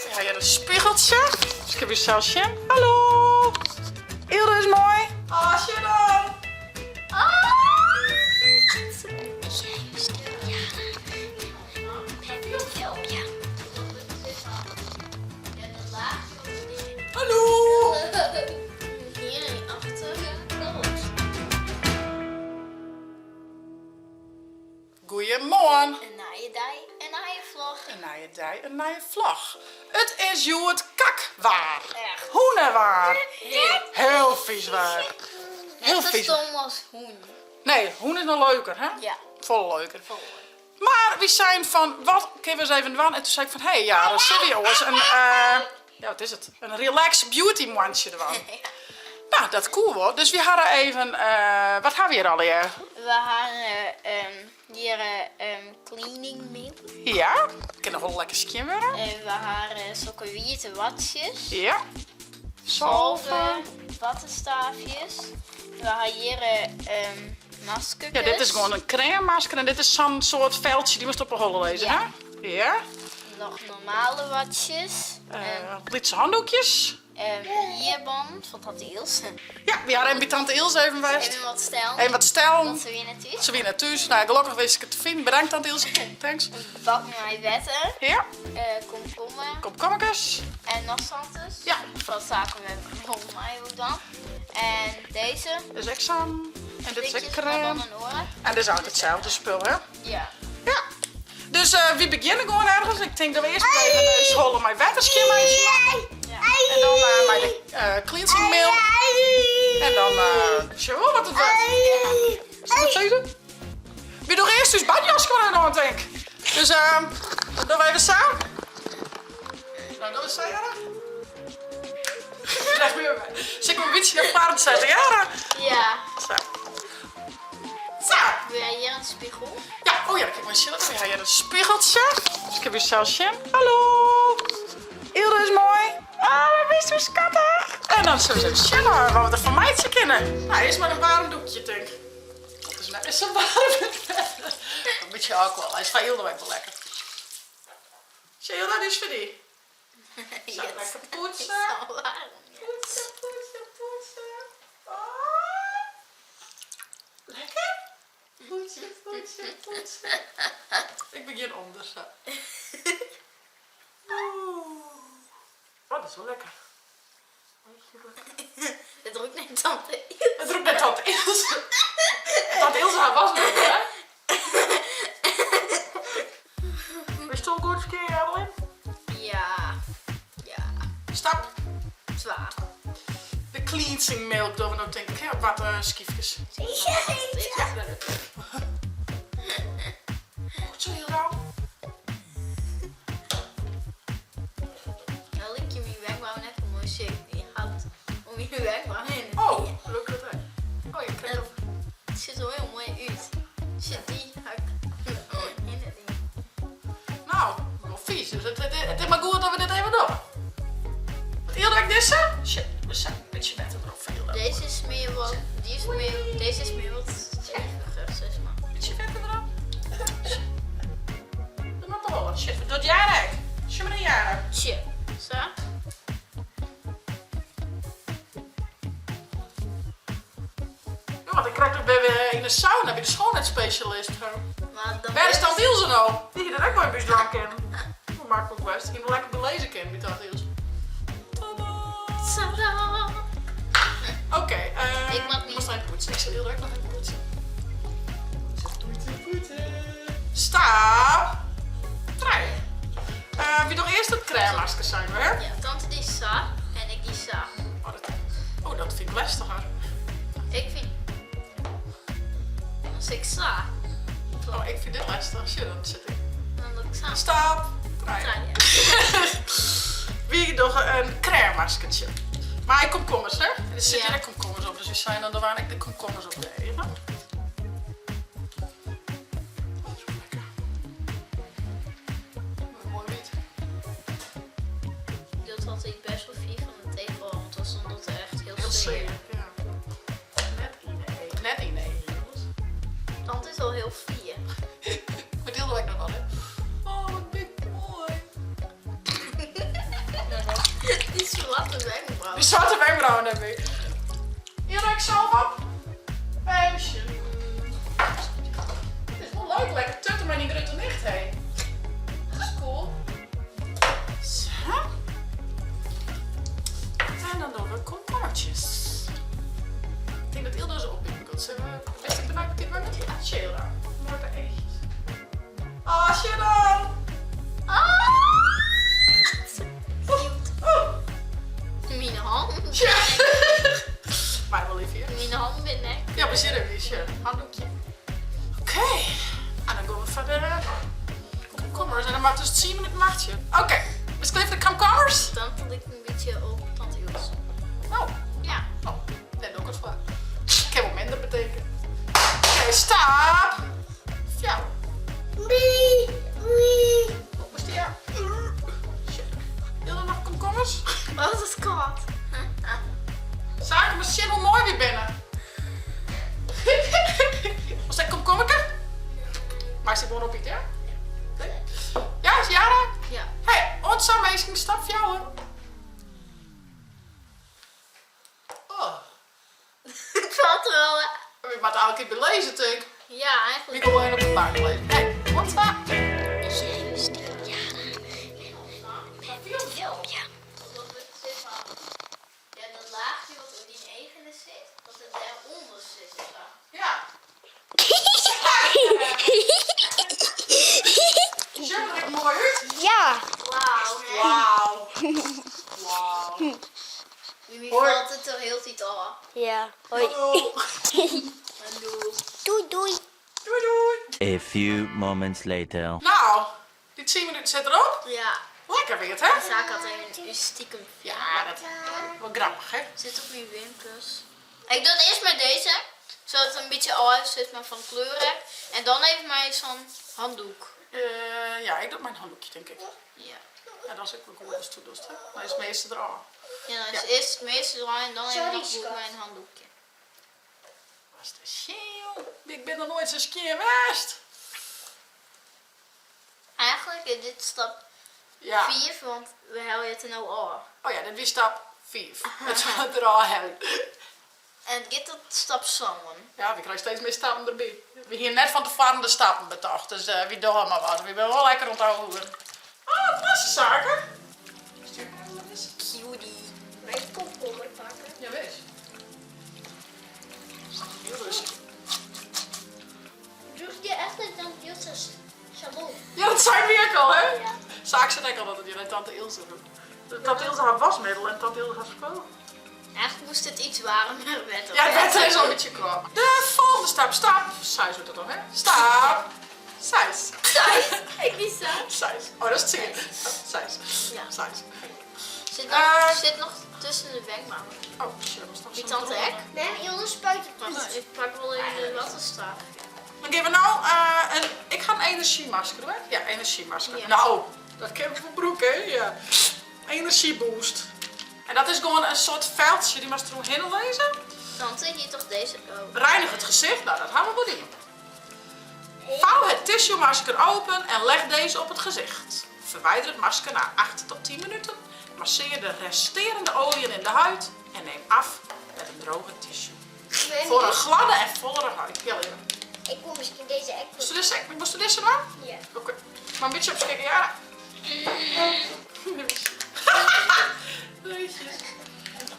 We ha hjir in spigeltsje. Dus kinne we ússels sjen. Hallo! Ylde is moai. Oh, sjoch dan! Hallo! Goeiemoarn! In nije dei, in nije vlog. In nije dei, in nije vlog. It is hjoed kakwaar. Echt. Hûnewaar. Heel vies waar. Heel Net sa vies. stom as hûn. Nee, hûn is noch leuker, hè? Ja. Folle leuker. Folle leuker. Mar wy seinen fan, wat kinne we ris even dwaan? En toen sei ik fan, hé, ja, dan sille we oars in, ja, wat is it? In relax beauty moantsje dwaan. Nou, dat koe wol. Dus wy hawwe even, wat hawwe we hjir allegear? We hawwe hjir cleaning milk. Ja, kin noch wol lekker skjin wurde. En we hawwe sokke wiete watsjes. Ja. Salve, wattestaafjes. We hawwe hjir maskerkes. Ja, dit is gewoan in krêmmasker en dit is sa'n soart feltsje, dy moatst op 'e holle lizze, hè? Ja. Noch normale watsjes. Lytse handoekjes. Hierband fan tante Ilse. Ja, wy hawwe even by tante Ilse even west. Even wat stellen. Even wat stellen. Want se wie net thús. Se wie net thús. Nou, gelokkich wist ik it te finen. Bedankt tante Ilse. Thanks. Een bak mei wetter. Ja. Komkommer. Komkommerkes. En noch santes. Ja. Wat saken we volgens mij ook dan. En deze. Is ek sa'n. En dit is ek Blikjes, maar krêm. dan een oare. En dit is altyd itselde spul, hè? Ja. Ja. Dus wy begjinne gewoan ergens. Ik tink dat we earst mar even ús holle mei wetter skjinmeitsje moatte. Ja. En dan mei de cleansing milk. En dan sjogge we wol wat it wurdt. Sil ik it sizze? Wy dogge earst ús badjaske mar even oan, tink. Dus dat dogge we even sa. Nou, dogge we sa, Jara. Sil ik him in bytsje nei foaren sette, Jara? Ja. Sa. Sa. Wil jij hier een spiegel? Ja, oh ja, dan kin ik mar sjen. We ha hjir in spigeltsje. Dus kinne we ússels sjen. Hallo. Ylde is moai. Oh, wat bist hoe skattich. En dan sille we even sjen wat we derfan meitsje kinne. Nou, earst mar in waarm doekje, tink. Dat is net sa waarm. In bytsje alkohol. Hy is foar Ylde ek wol lekker. Sjoch, Ylde, dy is foar dy. Sa, lekker poetse. Poetse, poetse, poetse. Oh. Lekker? Poetse, poetse, poetse. Ik begjin ûnder sa. Oeh. Oh, dat is wol lekker. It rûkt nei tante Ilse. It rûkt nei tante Ilse. Tante Ilse har wasmiddel, hè? Bist al goed skjin, Adeline? Ja. Ja. Stap. Twa. De cleansing milk dogge we no tink ik, hè? Op wat skyfkes. Ja. Goed zo, Hilda. Dan lik je myn wenkbrauw net moai shape. Die gaat om je wenkbrauw heen. Oh, lukt dat ek? Oh, je krijgt ook. Het ziet er heel mooi uit. Shit, die hak in het ding. Nou, wel vies. Dus het is maar goed dat we dit even doen. Wat eerder ik deze? Shit, we zijn een beetje beter erop veel. Deze is meer wat, die is meer, deze is meer wat steviger, zeg maar. Beetje vetter erop. Doe maar toch wel. Shit, wat doet Jarek? Sjoch mar nei Jarek. Shit. Zo. Ja, want ik krijg ook weer in de sauna bij de schoonheidsspecialist. Maar dan Wêr is tante Ilse no? Die hie der ek mei by ús dwaan kinnen. Hoe maklik west. Hie lekker belizze kinnen by tante Ilse. Tada! Oké, Ik moat moatst even poetse. Ik sil Hilde ek noch even poetse. Poetse, poetse, poetse. Stap trije. Wy dogge earst it krêmmasker, seine we, hè? Ja, tante die sa en ik die sa. Oh, oh, dat fyn ik lestiger. Ik fyn... As ik sa. Oh, ik fyn dit lestich. Sjoch, dan sit ik. Dan doe ik sa. Stap trije. Trije. Wy dogge in krêmmaskertsje. Mei komkommers, hè? En der sitte Ja. hjir ek komkommers op, dus wy seinen dan dwaan ek de komkommers op de eagen. Dat is wol lekker. Mooi wyt. Dat had ik best wel vier van de tegel, want dat stond dat echt heel Heel zeer. zeer, ja. Net yn de Net yn de jongens. Tante is al heel fier. Maar deelde ik nog wel, hè? Oh, wat ben ik mooi. Swarte wenkbrauwen. Die zwarte wenkbrauwen heb ik. Hier doe ik zelf op. Even. Het is wel leuk, lekker tutten met die grote nicht, hé. Dat is cool. Zo. En dan doen we komkommertjes. Ik denk dat Ilda ze opwikkelt. Zullen we... Is het bijna dit maar met Sheila? Mooi bij eetjes. Ah, Sheila! Ah! Oeh, oeh. Mijn hand. Ja. Maar wel lief hier. Mijn hand binnen. Ja, we zitten weer. Handdoekje. Oké. En dan gaan we verder. Komkommers. En dan maakt dus 10 minuten wachtje. Oké. We schrijven de komkommers. Dan vond ik een beetje op tante Ilse. Oh. Ja. Oh, net ook het voor. Ik heb wel minder betekenen. Oké, stap. Ja. Wee, wee. Wat was die ja? Shit. Wil er nog komkommers? Wat is kat? Zaken, maar shit, hoe mooi weer binnen. Was dat komkommerke? Maar ze gewoon op iets, ja? Nee? Ja, is Jara? Ja. Hey, ons meisje, stap voor jou hoor. Oh, Het valt er wel. hè. ik moet elke keer belezen, denk ik. Ja, eigenlijk. Ik wil alleen op de bank lezen. Hey, wat dat? Met filmpje. Omdat het zeg maar, ja, dat laagje wat in die egenen zit, dat het daaronder zit of zo. Ja. Ziet er echt mooi uit. Ja. Wauw. hè? Wauw. Wauw. Mimi Hoi. valt het er heel tijd al. Ja. Hoi. Hallo. Hallo. Doei doei. Doei doei. A few moments later. Nou, die 10 minuten zit erop. Ja, Lekker weer, hè? Zaak had een stiekem Ja, dat wel grappig, hè? Zit op mijn wimpers. Ik doe het eerst met deze, zodat het een beetje al uit zit, maar van kleuren. En dan even mijn zo'n handdoek. Ja, ik doe mijn handdoekje, denk ik. Ja. Ja, dat is ook wel goed als het doet, hè? Dan is het meeste er al. Ja, dan is Ja. eerst het meeste eraan en dan even Sorry, nog goed schat. mijn handdoekje. Was de scheel? Ik ben nog nooit zo skeer geweest. Eigenlijk is dit stap Ja. 4, want we hebben het er nou al. Oh ja, dat is stap 5. Het gaat er al heen. En het gaat tot stap 7. Ja, we krijgen steeds meer stappen erbij. We hier net van tevoren de stappen betocht, dus wie doen maar wat. We zijn wel lekker onthouden. Oh, het was zaken. Stuur me wel eens. Cutie. Mijn komkommer pakken. Ja, wees. Heel rustig. Doe je echt niet dan Ilse's salon? Ja, dat zei we ook al, hè? Ja. Zaak zei ook al dat het hier en tante Ilse doet. Tante Ilse haar wasmiddel en tante Ilse haar spul. Eigenlijk moest het iets warmer wetter. Ja, het wetter is al een beetje klaar. De volgende stap, stap. Zes wordt dat dan, hè? Stap. Zes. Zes. Ik niet zo. Zes. Oh, dat is het zingen. Zes. Ja. Zes. Zit nog, zit nog tussen de wenkbrauwen. Oh, shit, was nog Die zo'n tante droge. Ek? Nee, Ilse spuit het Wacht, uit. ik pak wel even de wattenstaaf. Dan geven we nou een... Ik ga een energiemasker doen, hè? Ja, energiemasker. Ja. Nou, dat ken ik van broek, hè? Ja. Energieboost. En dat is gewoon een soort veldje, die mag er omheen lezen. Tante, hier toch deze? Oh. Reinig het gezicht, nou dat gaan we wel doen. Vouw het tissue-masker open en leg deze op het gezicht. Verwijder het masker na 8 tot 10 minuten. Masseer de resterende oliën in de huid en neem af met een droge tissue. Voor een gladde en vollere huid. Ja, Lea. Ik wil misschien deze ek. Moest je deze, moest je deze nou? Ja. Oké. Maar een beetje opschrikken, ja. Leetjes.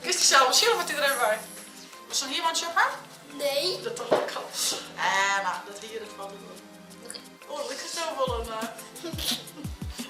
Is die zelf misschien of wat die er even bij? Was er hier een op haar? Nee. Dat toch ook al. Eh, nou, dat hier, dat valt ook wel. Oh, ik is zelf wel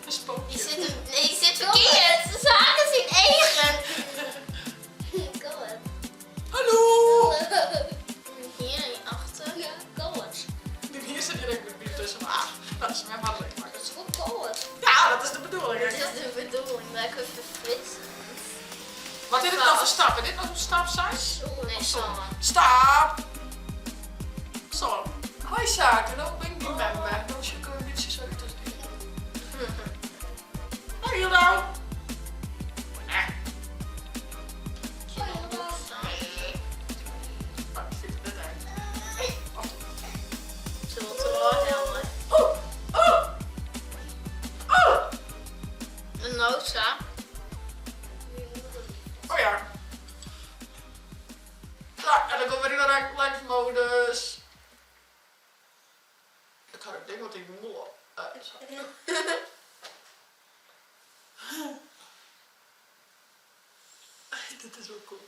een spookje. Je zit, nee, je zit verkeerd. De zaken zien eigen. Kan het. Hallo! Hier en achter. Ja, kan het. Nu hier zit direct met bier tussen. Ah, dat is mijn makkelijk maken. Dat is goed kan het. Ja, dat is de bedoeling. Dat hè. is de bedoeling, lekker verfrissend. Wat is dit dan voor stap? Is dit nog een stap zijn? Nee, zo. Stap! Zo. Hoi zaken, nou ben ik niet met me. Nou is je een beetje zo uit als die. Hoi Hildo. Oh, ik zit er net uit. Ze wil te hard helpen. Oh, oh, oh. De noodzaak. Oh ja. Ja, en dan komme we wer yn de relax-modus. Ik ha it ding wat yn myn mûle. Dit is wel cool.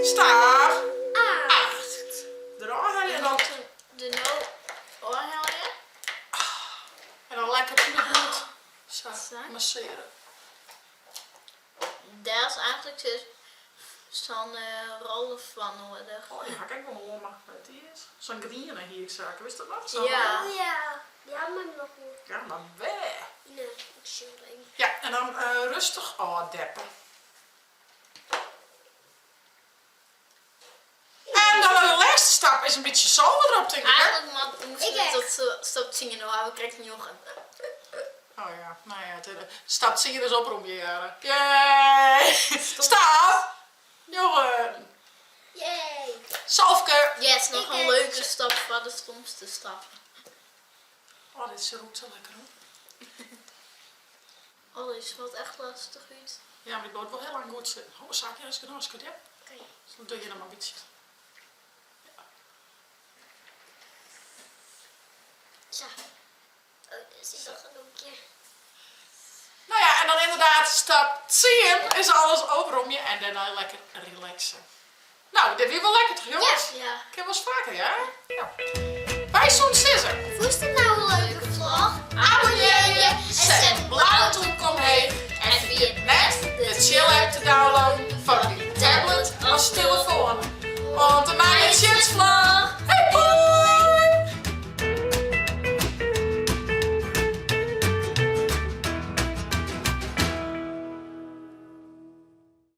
Stap 8. Derôf helje en dan... Der no ôfhelje. En dan lekker yn de hûd. Sa, massearje. Dêr is eigentlik sa'n roller foar noadich. Oh, dy ha ik ek wol hân, mar wêr't dy is? Sa'n griene hie ik sa, witst dat noch? Sa'n Ja. Oh ja, dy ha we noch wol. Ja, mar wêr? Nee, ik sjoch even. Ja, en dan rêstich ôfdeppe. En dan de lêste stap is in bytsje salve derop, tink ik, hè? Eigentlik moat, moast Ik we tot stap tsien no hawwe we krekt njoggen. Oh ja, no ja, stap tsien is opromje, Jara. Yay! Stap njoggen. Yay! Salfke! Yes, noch in leuke stap foar de stomste stap. Oh, dit rûkt sa lekker hoor. Oh, dit falt echt lestich út. Ja, mar dy bliuwt wol hiel lang goed sitten. Oh, sa, ja, is genôch, is goed, ja. Oké. Dus dan doe je noch mar in bytsje. Ja. Sa. Oh, dit is noch in hoekje. No ja, en dan ynderdaad stap tsien is alles opromje en dêrnei lekker relaxe. No, dit wie wol lekker toch jonges? Ja. Kin wolris faker, ja? No. Wy soene sizze. Fûnst dit no in leuke vlog? Abonnearje, En set.